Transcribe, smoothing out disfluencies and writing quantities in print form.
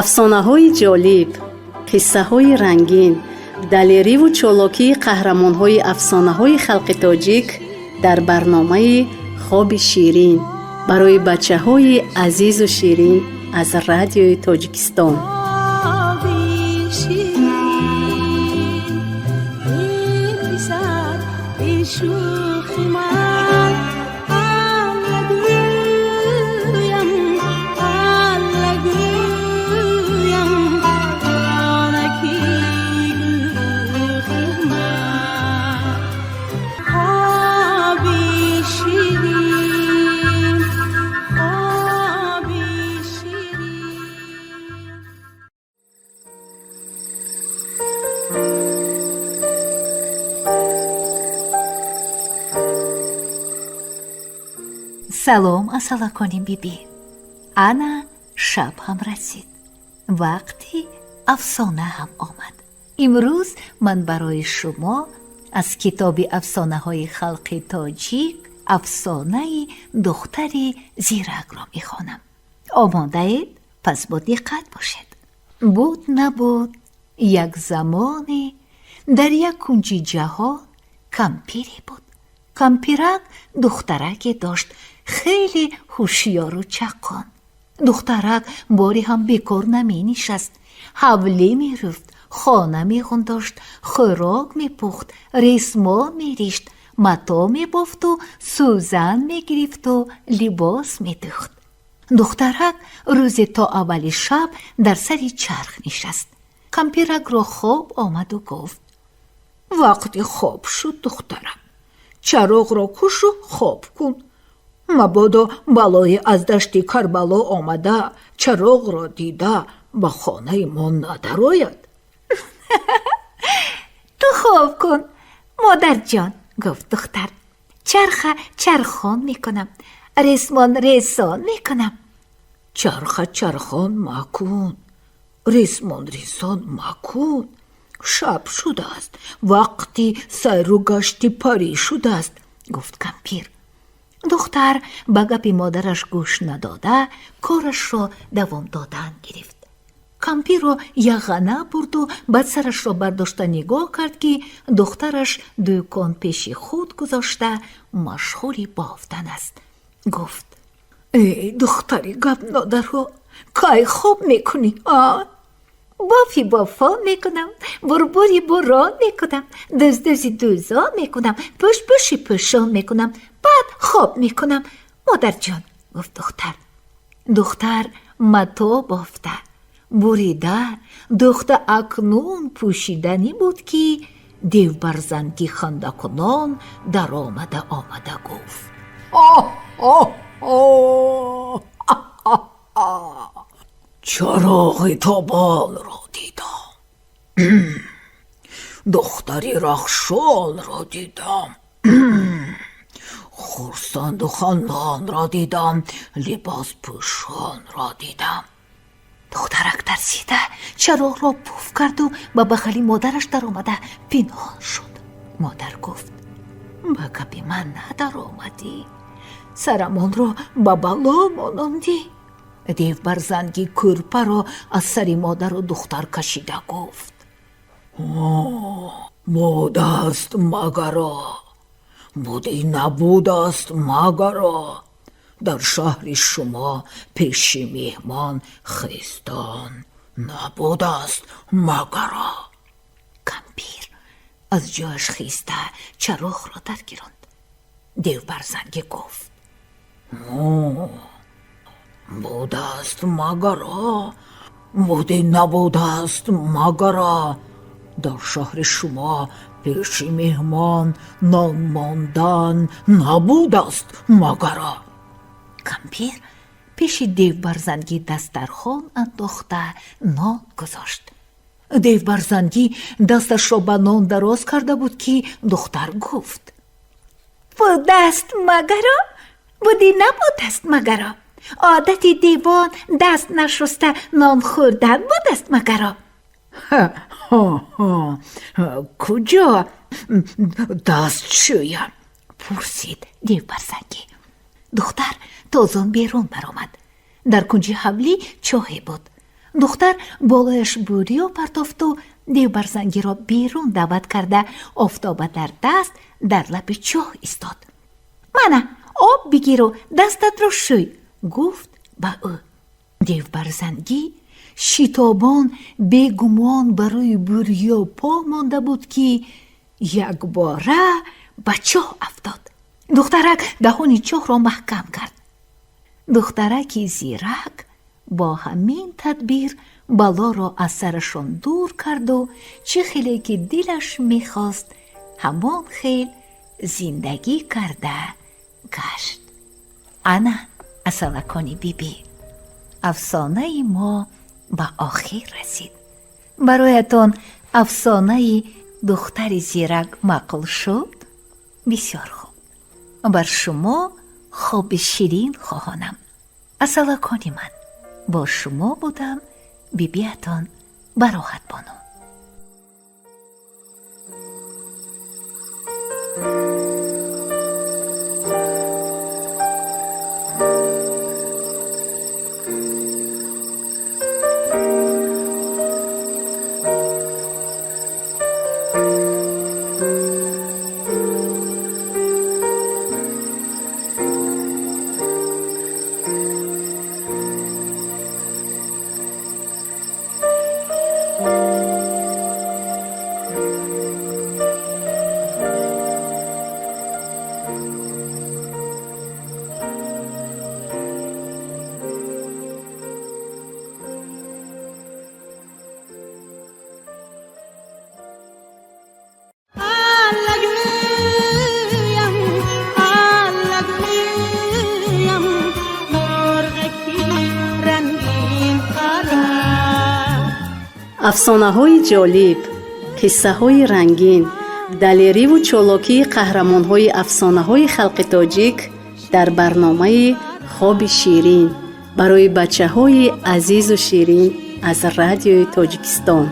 Афсонаҳои ҷолиб, қиссаҳои рангин, далериву чолокии қаҳрамонҳои афсонаҳои халқи тоҷик дар барномаи «Хоби ширин» барои бачаҳои азизу ширин аз Радиои Тоҷикистон. Хоби ширин, эй писар, эй шӯхи ман, Алла гӯям, Алла гӯям, ҷонаки гӯхи ман. Хоби ширин, хоби ширин. Салом, асалакони бибӣ! Ана шаб ҳам расид, вақти афсона ҳам омад. Имрӯз ман барои шумо аз китоби афсонаҳои халқи тоҷик афсонаи духтари зиракро мехонам. Омодаед? Пас бо диққат бошед. Буд, набуд, як замоне дар як кунҷи ҷаҳон кампире буд. Кампирак духтараке дошт хеле ҳушёру чаққон. Духтарак боре ҳам бекор наменишаст: ҳавлӣ мерӯфт, хона меғундошт, хӯрок мепухт, ресмон меришт, мато мебофту сӯзан мегирифту либос медӯхт. Духтарак рӯзе то аввали шаб дар сари чарх нишаст. Кампиракро хоб омаду гуфт: «Вақти хоб шуд, духтарам, чароғро кушу хоб кун. Мабодо балое аз дашти Карбало омада, чароғро дида, ба хонаи мо надарояд». «Ту хоб кун, модарҷон, — гуфт духтар, — чарха чархон мекунам, ресмон ресон мекунам». «Чарха чархон макун, ресмон ресон макун. Шаб шудааст, вақти сайру гашти парӣ шудааст», — гуфт кампир. Духтар ба гапи модараш гӯш надода, корашро давом додан гирифт. Кампирро яғана бурду баъд сарашро бардошта нигоҳ кард, ки духтараш дӯкон пеши худ гузошта, машғули бофтан аст. Гуфт: «Эй духтари гапнодаро, кай хоб мекунӣ, а?» «Бофи бофон мекунам, бурбури бурон мекунам, дӯздӯзи дӯзон мекунам, пӯшпӯши пӯшон мекунам, баъд хоб мекунам, модарҷон», — гуфт духтар. Духтар мато бофта, бурида, духта, акнун пӯшиданӣ буд, ки девбарзанги хандакунон даромада омада гуфт: «Оҳ, чароғи тобонро дидам, духтари рахшонро дидам, хурсанду хандонро дидам, либоспӯшонро дидам». Духтарак тарсида чароғро пуф карду ба бағали модараш даромада пинҳон шуд. Модар гуфт: «Ба гапи ман надаромадӣ, сарамонро ба бало монондӣ». Девбарзанги кӯрпаро аз сари модару духтар кашида гуфт: «Будаст магаро, буди набудаст магаро, дар шаҳри шумо пеши меҳмон хестон набудаст магаро». Кампир аз ҷояш хеста, чароғро даргиронд. Девбарзанге гуфт: «Будаст магаро, буди набудаст магаро, дар шаҳри шумо пеши меҳмон нон мондан набудаст магаро». Кампир пеши девбарзангӣ дастархон андохта, нон гузошт. Девбарзангӣ дасташро ба нон дароз карда буд, ки духтар гуфт: «Будаст магаро, буди набудаст магаро, одати девон даст нашуста нон хӯрдан будаст магаро». «Куҷо даст шӯям?» — пурсид девбарзангӣ. Духтар тозон берун баромад. Дар кунҷи ҳавлӣ чоҳе буд. Духтар болояш бӯриё партофту Девбарзангиро берун даъват карда, офтоба дар даст дар лаби чоҳ истод. Мана, об бигиру дастатро шӯй, гуфт ба ӯ. Девбарзангӣ шитобон бегумон ба рӯи бӯриё по монда буд, ки якбора ба чоҳ афтод. Духтарак даҳони чоҳро маҳкам кард. Духтараки зирак бо ҳамин тадбир балоро аз сарашон дур карду чӣ хеле ки дилаш мехост, ҳамон хел зиндагӣ карда гашт. Ана, асалакони бибӣ, афсонаи мо ба охир расид. Бароятон афсонаи духтари зирак маъқул шуд? Бисёр хуб. Бар шумо хоби ширин хоҳонам, асалакони ман. Бо шумо будам бибиятон Бароҳатбону. Аллагӯям, аллагӯям, мурғаки рангин қара. Афсонаҳои ҷолиб, қиссаҳои рангин, далериву чолокии қаҳрамонҳои афсонаҳои халқи тоҷик дар барномаи «Хоби ширин» барои бачаҳои азизу ширин аз Радиои Тоҷикистон.